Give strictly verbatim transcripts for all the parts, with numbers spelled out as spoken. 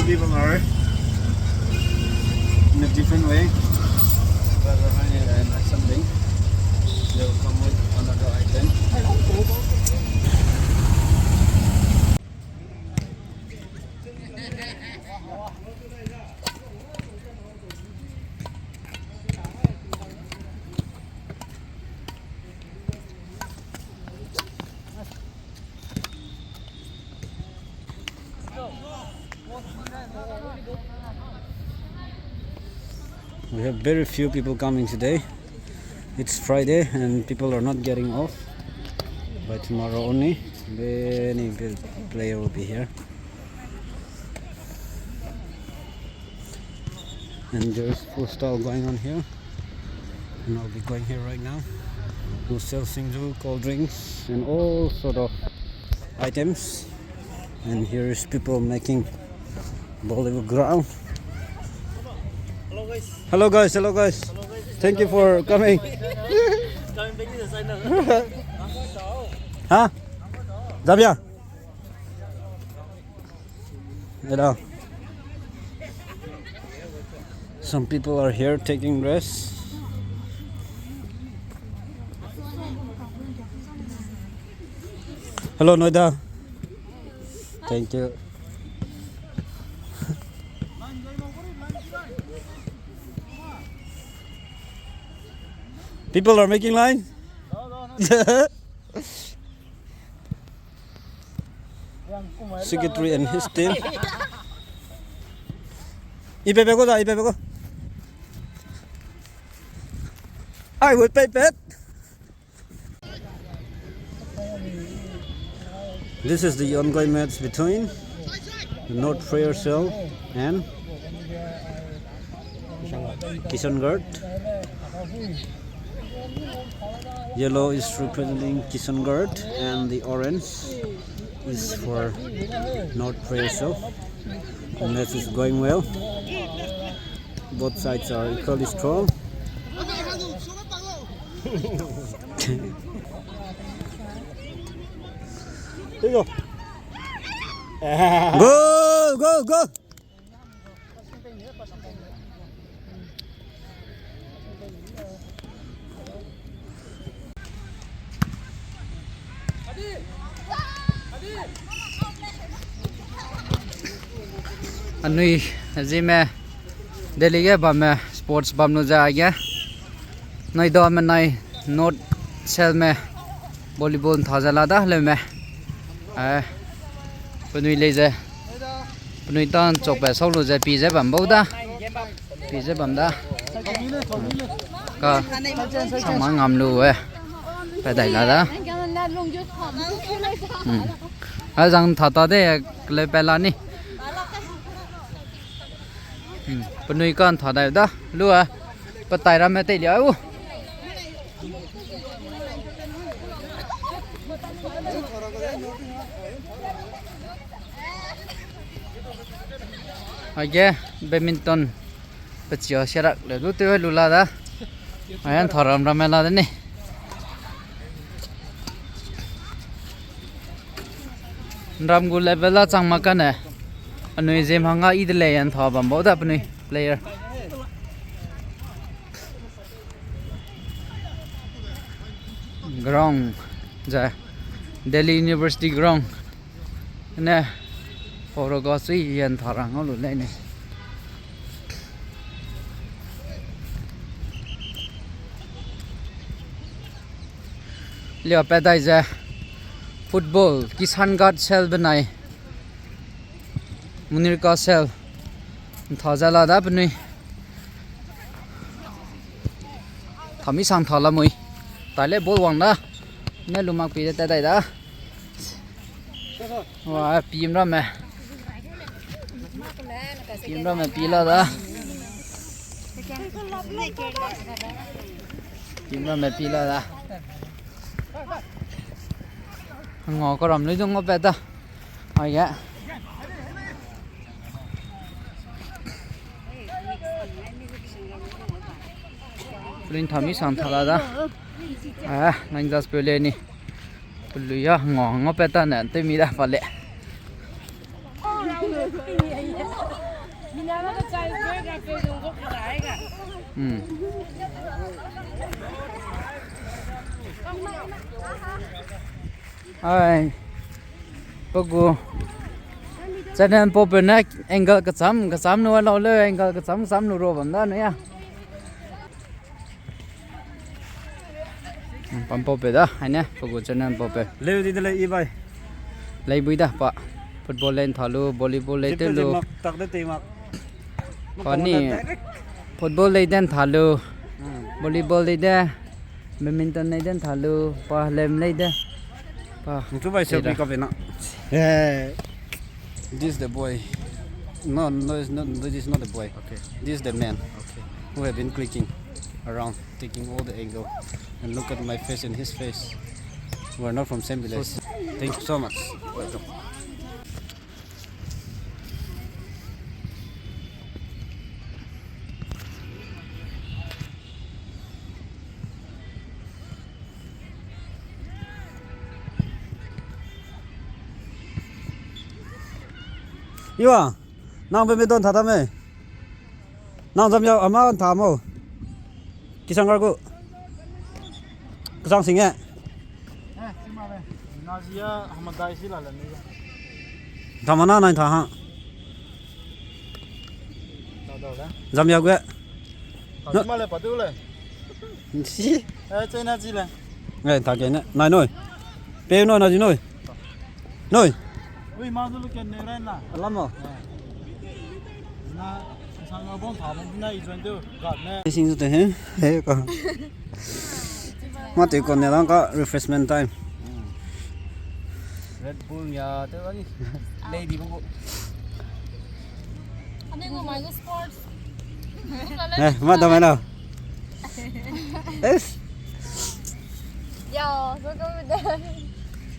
People are in a different way. But behind it, I like something. They'll come with another item. We have very few people coming today. It's Friday and people are not getting off. By tomorrow only, many pe-, player will be here. And there's food stall going on here. And I'll be going here right now. We'll sell singju, cold drinks, and all sort of items. And here is people making volleyball ground. Hello guys, hello guys. Thank you for coming. Huh? Zabia? Hello. Some people are here taking rest. Hello, Noida. Thank you. People are making line? Secretary and his team. Ipepe ko da, ipepe ko. I will pay pet. This is the ongoing match between the North Prayer Cell and Kishangarh. Yellow is representing Kishangarh and the orange is for North Prayer Cell. The match is going well. Both sides are equally strong. Go, go, go! Anui zeme Delhi ge bamme sports bam lu ze aige. Noida menai North Cell me volleyball ntha ze la da leume. Eh, penui lei ze. Penui ta nchokbe sau lu ze pi ze bam bau da. Pi ze bam da. Ka sama ngam lu e. Pe dai la da. Hmm. A zang ntha ta de, le pe la ni. Hmm. Penui ka ntha dai da. Lu e. Pe tai ramme tei lia u. Aige badminton pechia siarak le du tew lu la da. Aige ntha ram ramme la de ni. Nram gu level la chang mak kane. Anui zem hanga i de lei ntha bam bau da penui player. Ground ze Delhi University ground ne pau ra ga sui yen tha ra ngau lu lei ni. Lia pe dai ze football Kishangarh Cell benai Munirka Cell ntha ze la da penui. Thami sang tha la mui. Tai le ball wang da. Ne lu mak pi de te dai da. Wa, pim ramme. Pim ramme pi la da. Pim ramme pi la da. Ngo ka ram lui dung ngo pe da. Aige. Pulin thami sang tha la da. Ah, nang jas pe le ni. Pului ya ngo ngo pe ta ne te mi da pa le. Minana da chai, boy ga pe dong go kara ai ga. Hmm. Ai. Pe gu channel pau pe ne angle kecham kecham nu lau le, angle kecham kecham nu ro bam da ne ya. Pam pau pe da, ai ne, pe gu channel pau pe. Leu di de lei i bai. Lei bui da pa. Football le ntha lu, volleyball le te lu. Mak, tak de te mak. Pa ni, football le de ntha lu, hmm, volleyball le de, badminton le de ntha lu, pa lem le de. Pa. Ntu bai selfie ka pe na. Eh, this is the boy. No, no, it's not, this is not the boy. Okay. This is the man. Okay. Who have been clicking around, taking all the angle, and look at my face and his face. We are not from same village. Thank you so much. Welcome. Iwa, nang badminton tha ta me? Nang zam ya ama tha mo? Kisang gar gu. Kisang sing e. Tha mana nai tha ha. Zam ya gu. Si. Eh, tha ke ne. Nai noi. Pe noi na ji noi. Noi. Ui, ma zu lu ken ne ren na. Alam mo. Na, sang ga bong tha mo na i join du. Gat ne. Sing zu te he. He ka. Ma te ko ne lang ka refreshment time. Red Bull ya te ani. Lady bu. Ani ko mai ko sports. Eh, ma da mai na. Es. Yo, so ko de.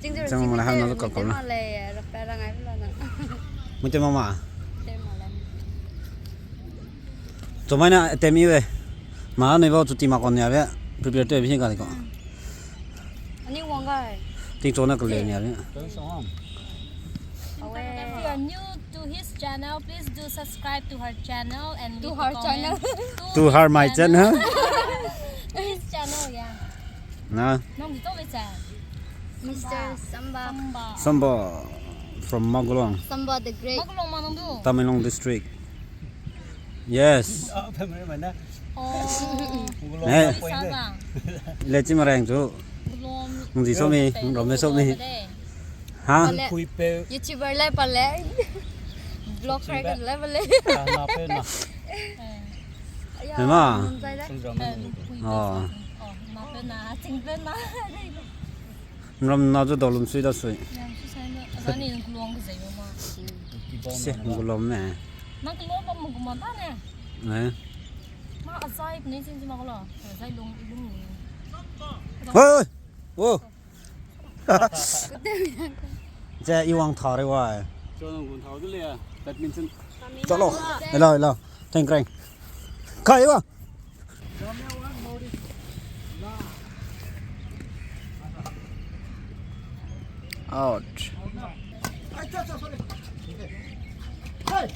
Jing mana hang na ko ko na. Le, ra pa ra ngai bla na. Mu te mama. Te ma le. Chomai na atemi we. Ma ne ba chuti ma kon ya be. Prepare te bi ga ko. Ani wang gai. Ting chona ko le ya be. Awe. If you are new to his channel, please do subscribe to her channel and leave a comment. To her channel. To her, my channel. His channel, yeah. Na. Nang di to le cha. Mister Samba. Samba. Samba from Magulong. Samba the Great. Magulong ma nang du. Tamenglong district. Yes. Oh. Eh. Sa ba. Le chi ma reng chu. Ngzi so mi, rom me so mi. Ha? Pale. YouTuber le pale. Vlog creator le pale. Ah, na pe na. Aya, ma. Nunzai le. Oh. Oh, na pe na, ching pe na. Ram na zu dolum sui da sui. Ram sui sai na. Azani nang kulong ke zai ma. Se, kulong me. Nang kulong ba mu kuma ta ne. Ne. Ma azai ne ching ma ko lo. Azai long long. Oi, oi. Oh. Ze i wang tha re wa. Cho nang gun thau de le, badminton. Chalo. Hello, hello. Teng kreng. Kai wa. Out. Hey.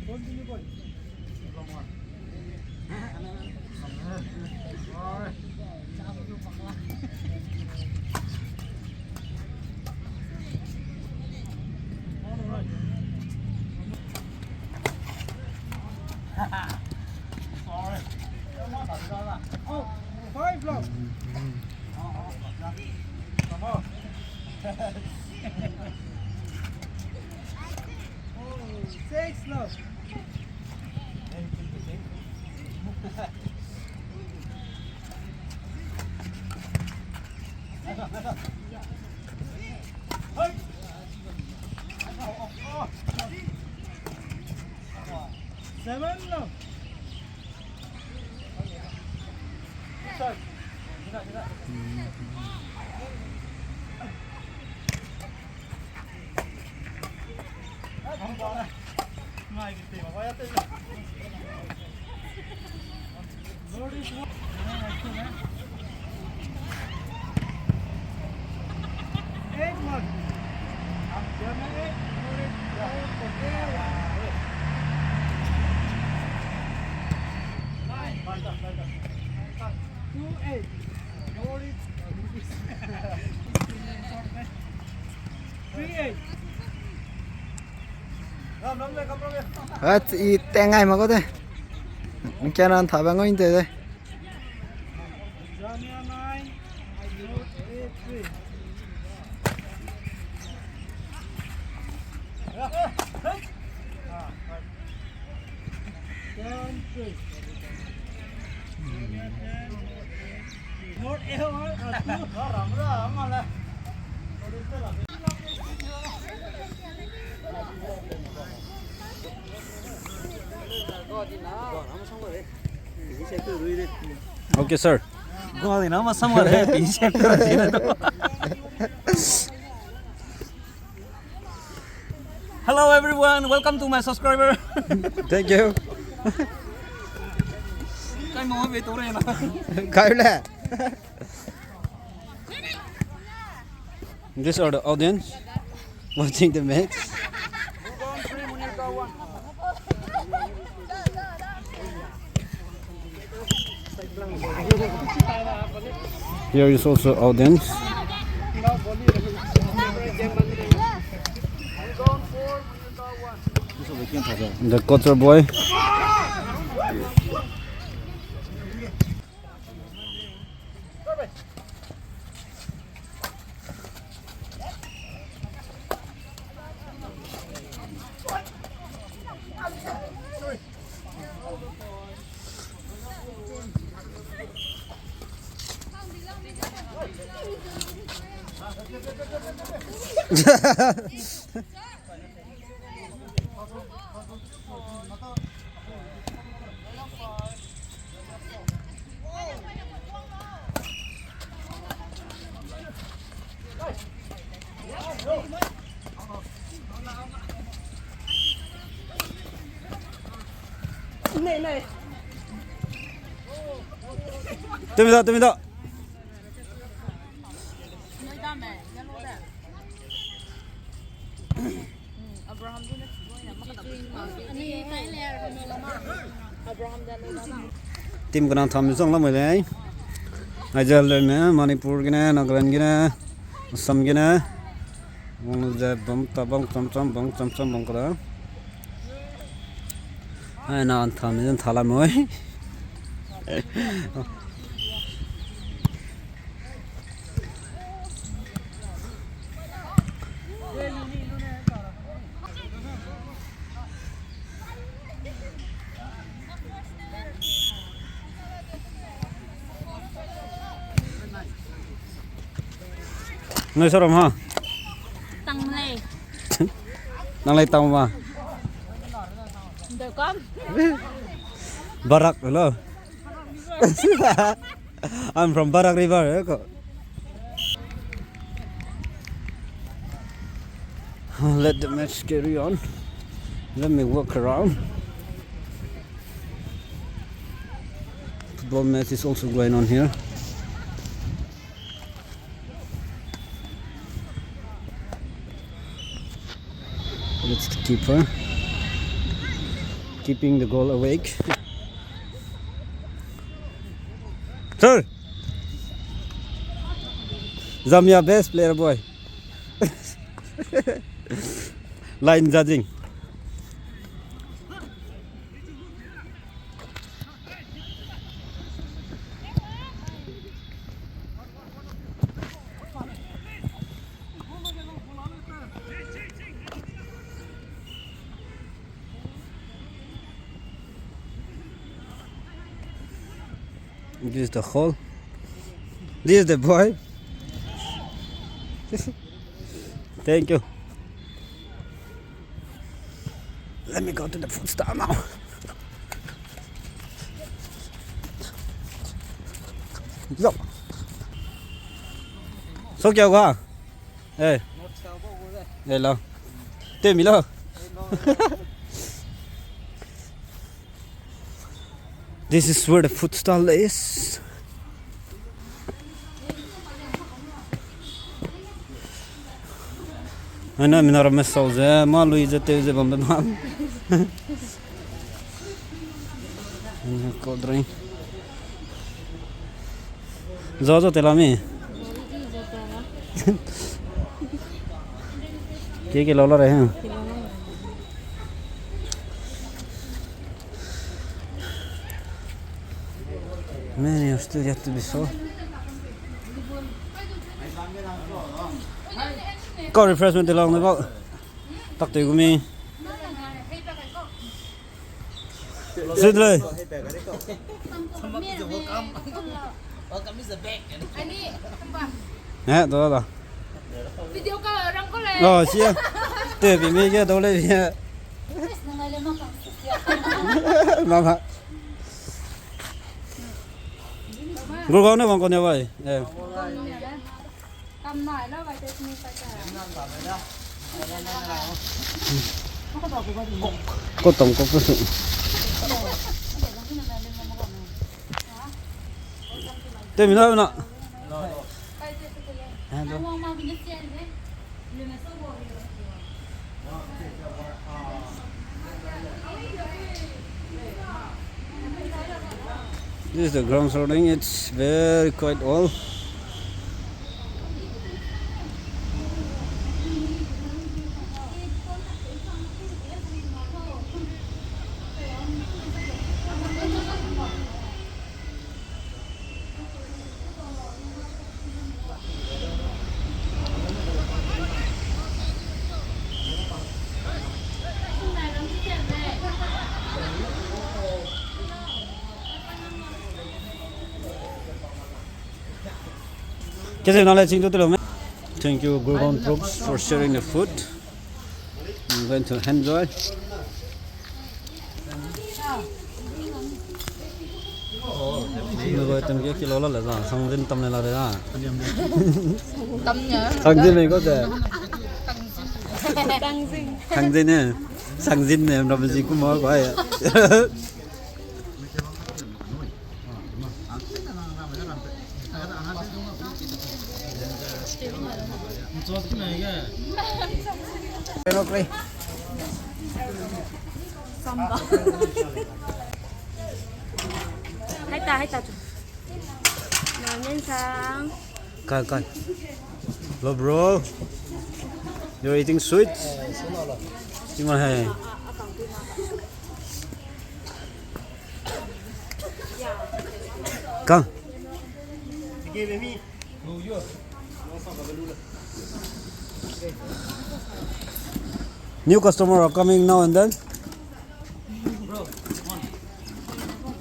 Continue, boy. Five, love. Come on. Oh, six, love. Seven, love. At i tengai ma ko de. Nkiana nthabe ngoi nte de. Okay, sir. Hello everyone, welcome to my subscriber. Thank you. Kai mo be to re na. Kai le. These are the audience watching the match. Here is also audience. The culture boy. Tumi da, tumi da. Team kena tham zong lamui lei. Aizawl le me, Manipur gene, Nagaland gene, Assam gene. Wang ze bam ta bam cham cham bam cham cham bam kada. Ai na tham zong thala moi. Nai saram ha? Tanglei. Nanglei tang ma? Dekam. Barak lo. I'm from Barak River, eh, ko. Let the match carry on. Let me walk around. Football match is also going on here. That's the keeper. Keeping the goal awake. Sir! Zamia best player boy. Line judging. This is the hall. This is the boy. Thank you. Let me go to the food stall now. Yo. So क्या हुआ? Eh. Eh, lo. Te mi lo. This is where the food stall is. Aina mina ramme sau ze, ma lui ze, tew ze bambe ma. Cold drink. Zo zo te la mi. Ye ke lau la re ha. Menu still yet to be sold. Kau refreshment te lau ne kau. Tak te gumi. Sit le. Welcome is the back. Eh, da da. Video ka rang ko le. Oh, sia. Te bi mi ge dau le bi. Mama. Gurgaon ne wang ko ne bai. Eh. Kam nai la bai te sini pa ta. Ko tong ko ko su. Te mi na na. Hello. This is the ground surrounding. It's very quite old. Thank you, Gurgaon troops, for sharing the food. I'm going to enjoy. Ni goi tem ge kilo la le za, sangzin tam le la de za. Tam nia. Sangzin me ko de. Sangzin. Sangzin ne. Sangzin ne, ram ji kuma ko ai. Samba. Hai ta, hai ta chu. Ramen sang. Kai, kai. Hello, bro. You're eating sweets? Cima hai. Come. New customer are coming now and then.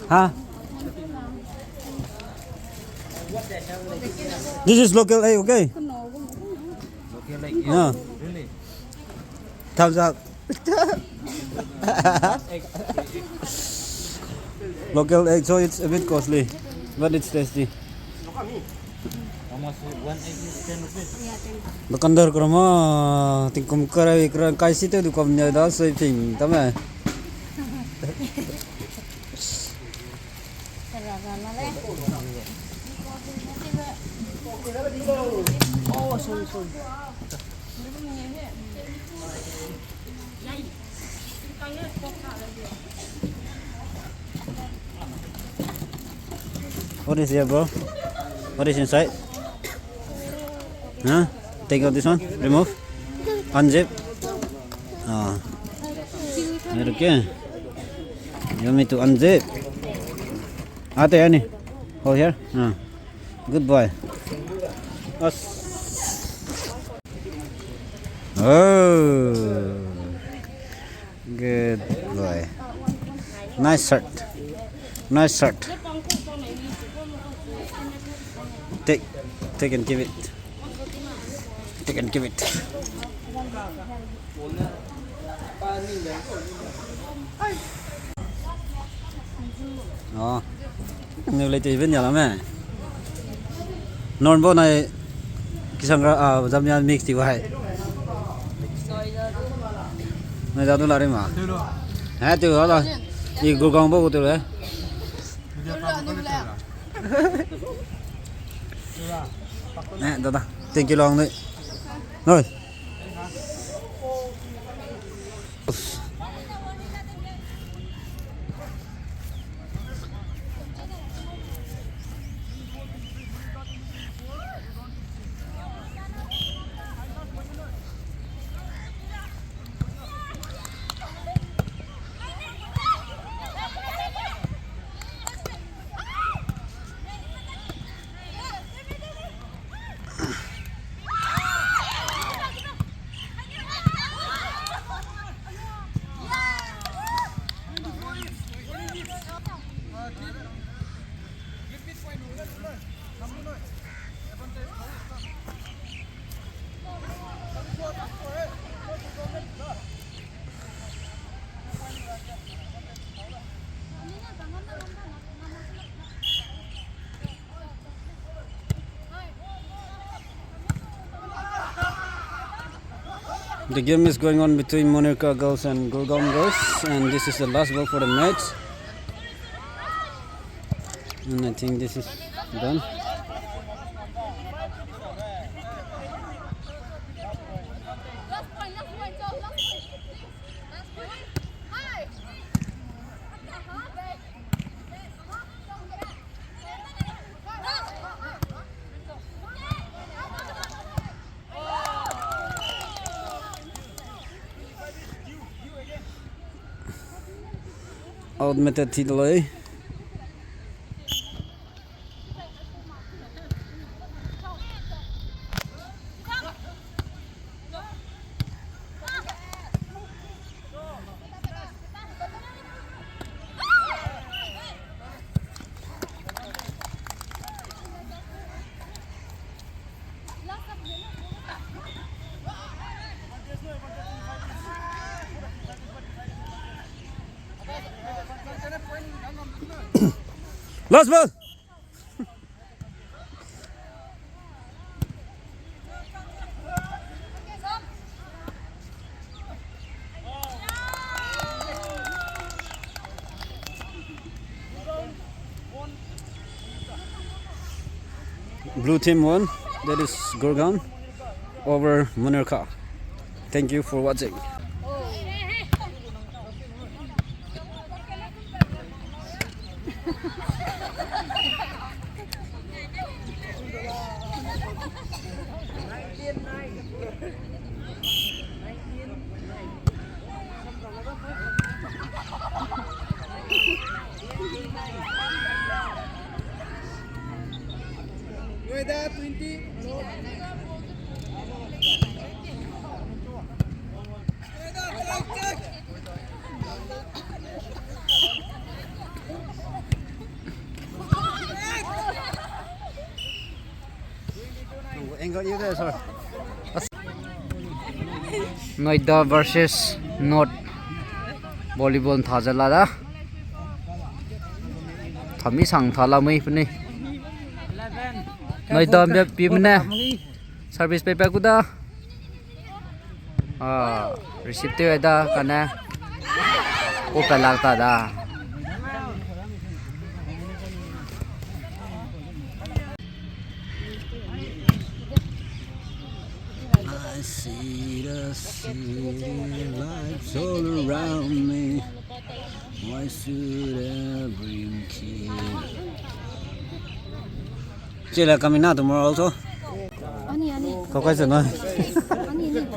Huh? This is local egg, okay? Local egg? Yeah. Really? Thumbs up. Local egg, so it's a bit costly, but it's tasty. How much? One egg is ten rupees. Dukandar kerama, tingkum kerai, kerai kai si te du kam nia da, so ping tame. Oh, sorry, sorry. What is here, bro? What is inside? Huh? Take out this one. Remove. Unzip. Ah. Okay. You want me to unzip? Ate ani. Hold here. Ah. Good boy. Us. Oh. Good boy. Nice shot. Nice shot. Take, take and give it. Take and give it. Oh. Neu lei te ben ya la me. Non bo nai kisang ra, ah, jam ya mix ti wai. Nai da du la ri ma. Ha, tu la. I Gurgaon bo tu le. Eh, da da. Thank you long ni. Noi. The game is going on between Munirka girls and Gurgaon girls, and this is the last ball for the match. And I think this is done. Out method thi de lei. Last ball. Blue team won, that is Gurgaon over Munirka. Thank you for watching. Noida twenty. Noida versus North volleyball tha ze la da. Thami sang tha la mui puni. Noida mbe pi mene. Service pe pe ku da. Ah, receive tew da kane. Ko pe lak ta da. I see the city lights all around me. Why should I bring here? Chila coming out tomorrow also. Ani, ani. Kau kai sana. Ani, ani.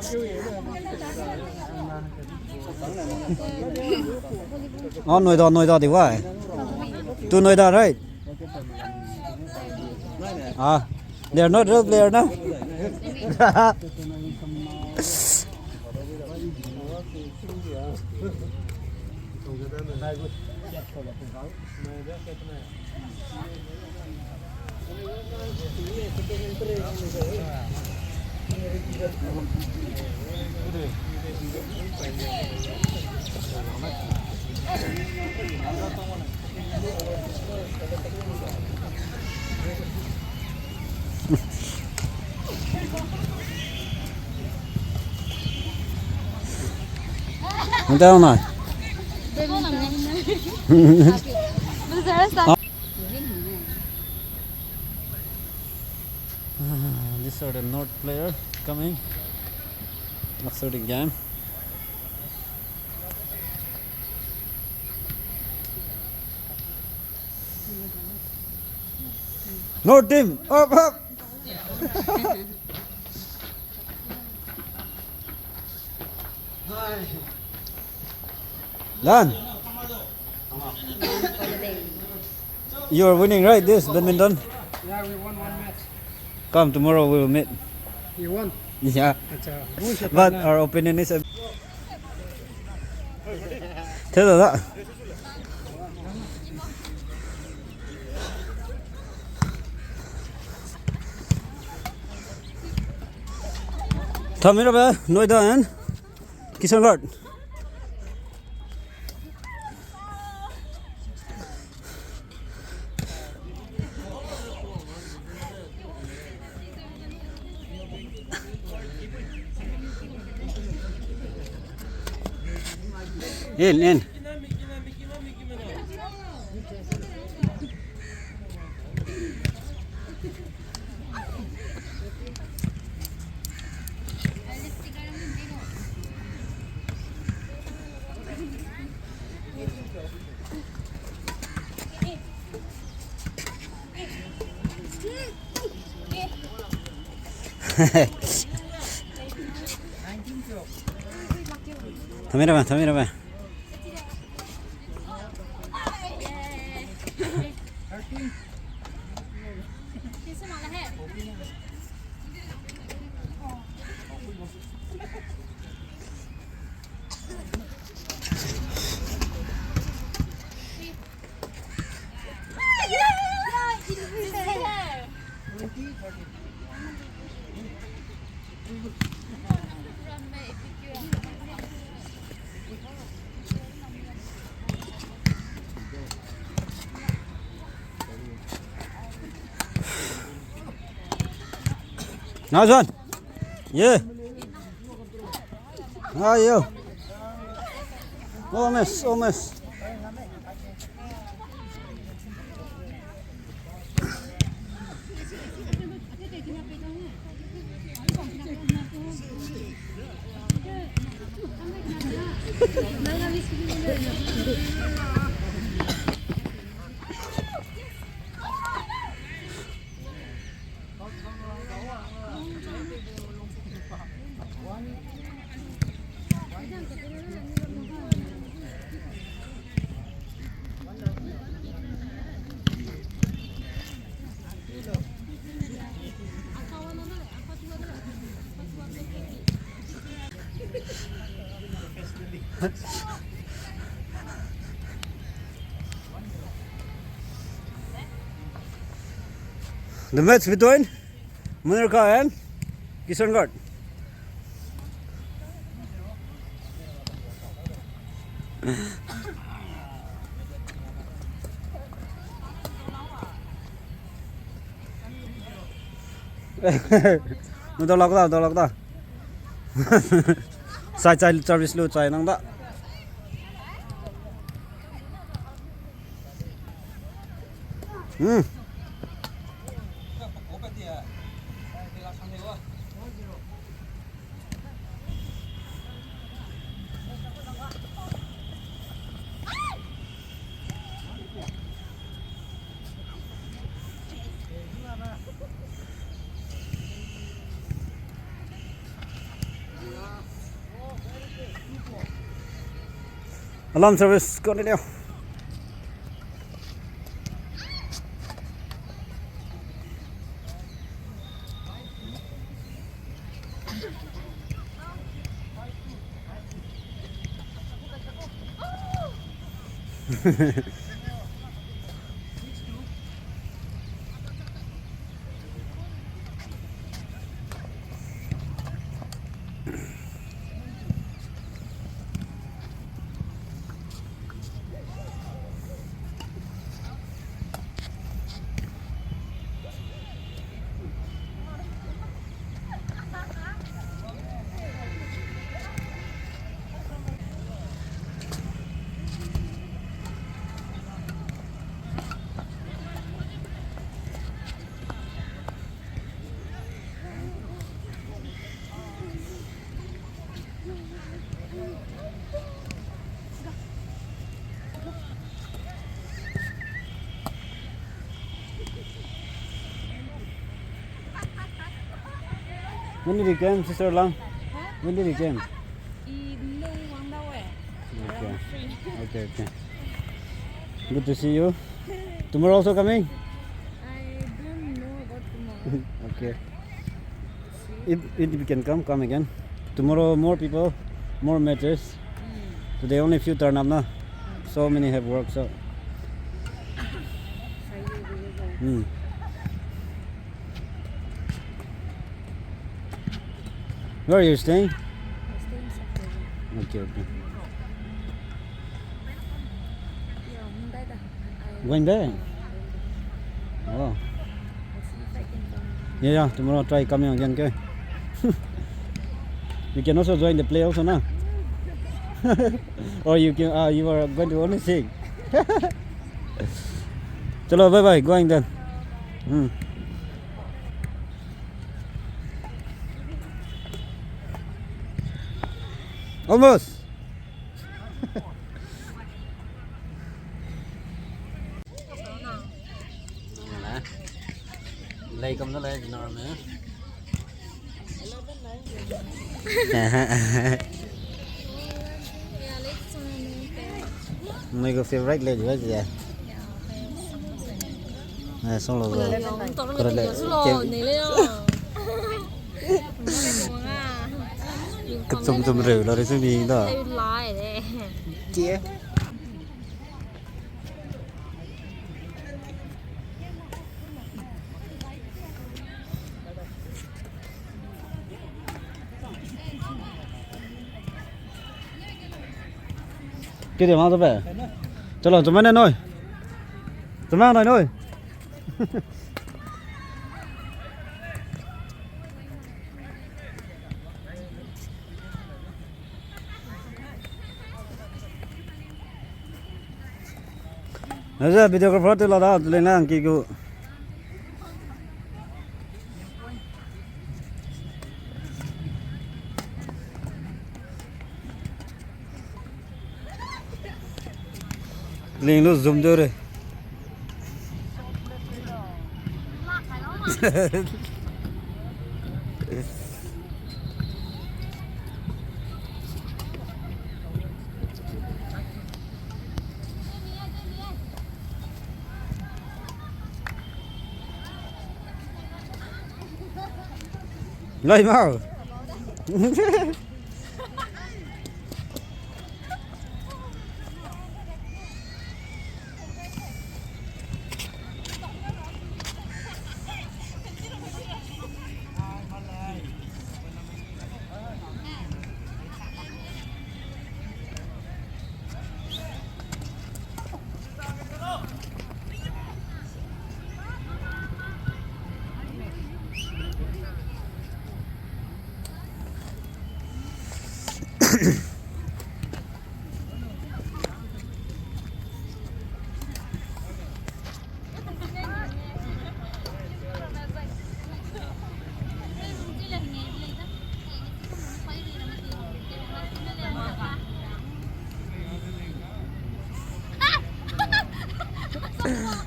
Oh, Noida, Noida di wai. To Noida, right? Ah, they are not real player, no? Ang tao na. These are the North player coming after the game. North team, up, up. Done. You are winning, right, this badminton? Yeah, we won one match. Come, tomorrow we will meet. You won? Yeah. But our opinion is a... Tell her that. Thamirabe, Noida and Kishangarh. In, in. Tamira ba, tamira ba. Now, John. Yeah. Ah, yo. Almost, almost. The match between Munirka and Kishangarh. Nu dau lak da, dau lak da. Sai, sai service lu chai nang da. Hmm. Alarm service continue. When did you came, sister Lang? Huh? When did you came? I no wang da we. Okay. Around three. Okay, okay. Good to see you. Tomorrow also coming? I don't know about tomorrow. Okay. If, if we can come, come again. Tomorrow, more people, more matches. Mm. Today, only few turn up, na? Mm. So many have work, so. Friday, we will go. Mm. Where are you staying? I stay in South Korea. Okay, okay. Going there? Oh. Yeah, yeah, tomorrow try coming again, okay? You can also join the play also, na? Or you can, uh, you are going to only sing. Chalo, bye bye, going then. Hmm. Almost. Lei kam da lei, normal. Nui gu favorite lei di ba zi. Eh, song lo zo. Kore le. Kechum chum reu lo re sung di da. Tie. Kede ma to be. Chalo, chuma ne noi. Chuma ne noi. Aze videographer te la da, tu leng lang ki gu. Ling lu zoom de re. Lai mau.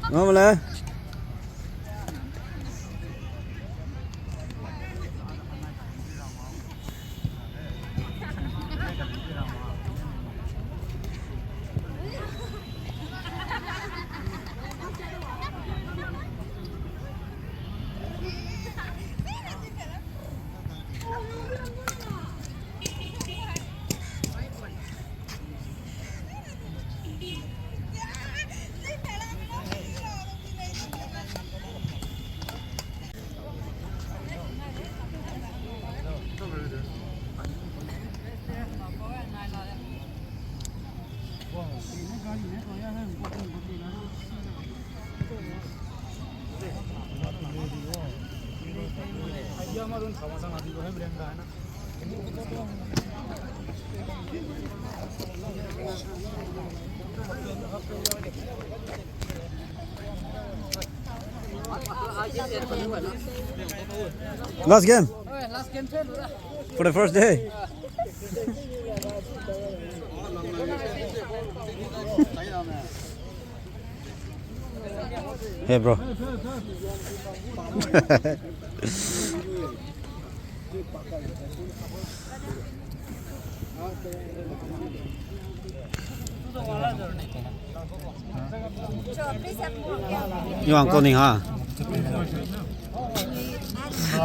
Ngau le. Last game. For the first day. Hey, bro. Yuang ko ni ha.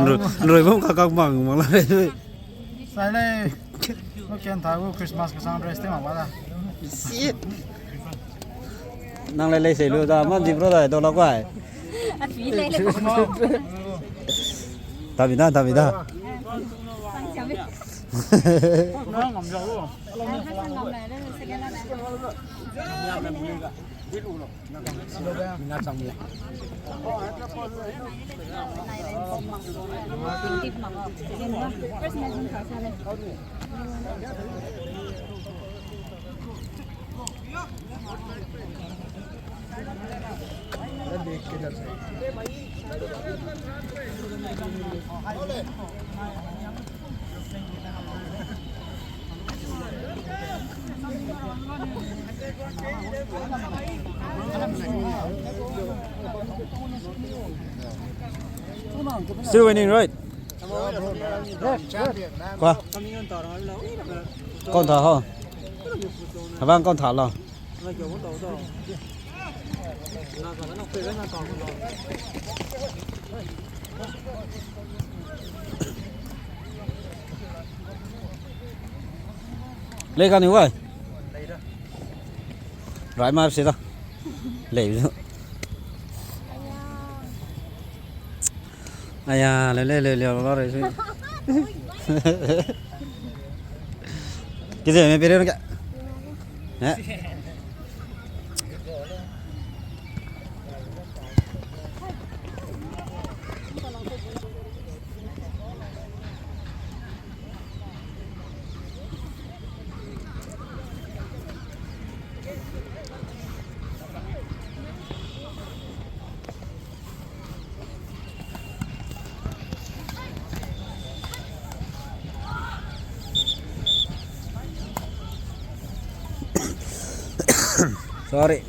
Nrui, nrui bam ka kak bang mang la. Sai lei. No ken ta gu Christmas kesang dress te ma ba da. Shit. Nang lei lei sei lu da, ma di bro da, do la kwai. A fi lei lei. Tabi da, tabi da. Sang siam mi. Ngam jau lu. Ngam jau lu. Still winning, right? Champion, man. Kwa. Kau tha ho. Abang kau tha lo. Lei ka ni wai. Rai ma se da. Lei. Aya, le le le le lo re. Kize me pere ka. Eh? Sorry.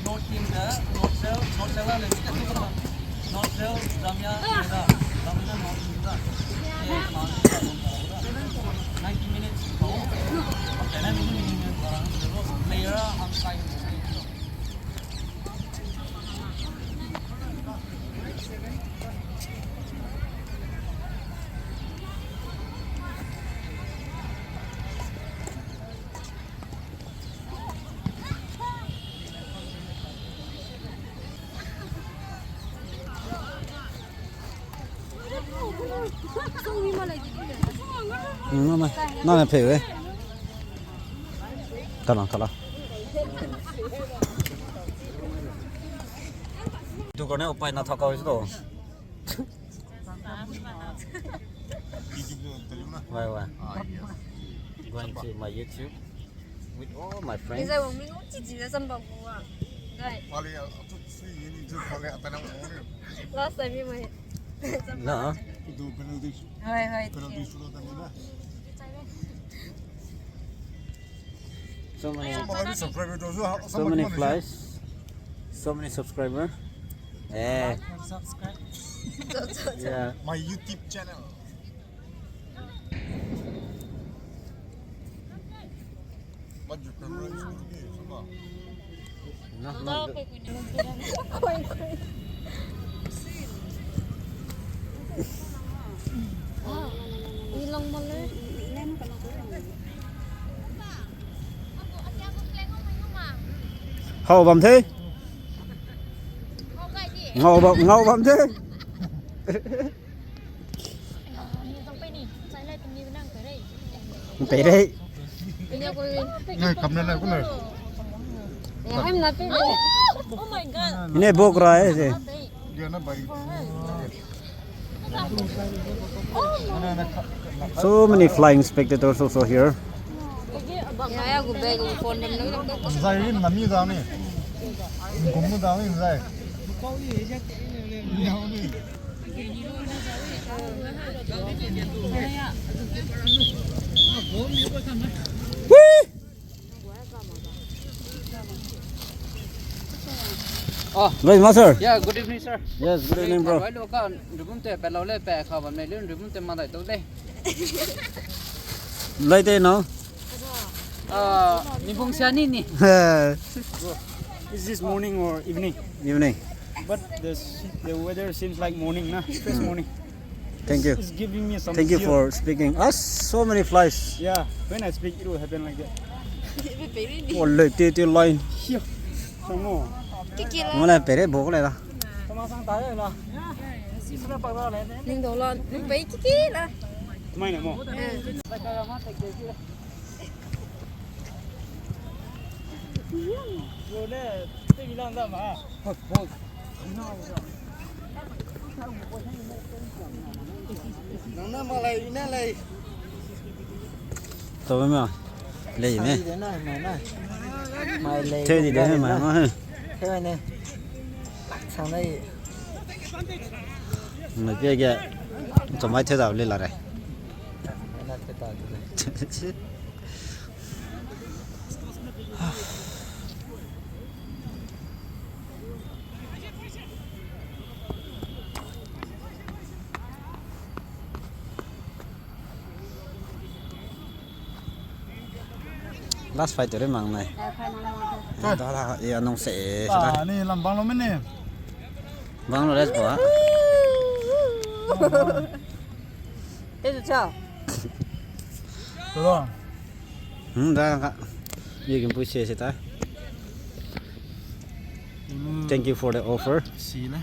North team de, North Cell, North Cell la le, North Cell, Jamia, Jamia, North Cell da. Ninety minutes. Player on side. Nane pei we. Tala, tala. Dukan ne upai na thakau isi do. Wai, wai. Going to my YouTube with all my friends. Last time you went. Na. Wai, wai. So many, so many flies, so many subscriber. Eh. Subscribe. Yeah. My YouTube channel. But your camera is good, so. No, no. Hau bam the. Ngau bam, ngau bam the. Pei rei. Ngai kam na na ku na. Oh my God. Ine bok ra e se. So many flying spectators also here. Zai ri na mi da ni. Ngom da ni zai. Whee! Oh. Great, master. Yeah, good evening, sir. Yes, good evening, bro. Wai lo ka, rubum te pe lau le pe ka bam le, rubum te ma dai to de. Lai te no? Ah, ni bung sia ni ni. Is this morning or evening? Evening. But the s-, the weather seems like morning, na? Fresh morning. Thank you. It's giving me some Thank you zeal. For speaking. Ah, so many flies. Yeah, when I speak, it will happen like that. Oh, le, te, te line. Here. Some more. Kiki la. Ngole pere bok le la. Tama sang ta le la. Sisna pa la le. Ning do la, ning pe kiki la. Tumai na mo. Eh. Tau ma lei me. Teu di de ma ma. Teu ne. Sang lei. Mai pia ge. Chomai teu da le la re. Last fight re mang nai. Da la, e, anong se, e, sa ni lam bang lo me ni. Bang lo, let's go, ha. Te zu cha. Tolo. Hmm, da ka. Ye kim pui se se ta. Thank you for the offer. Si le.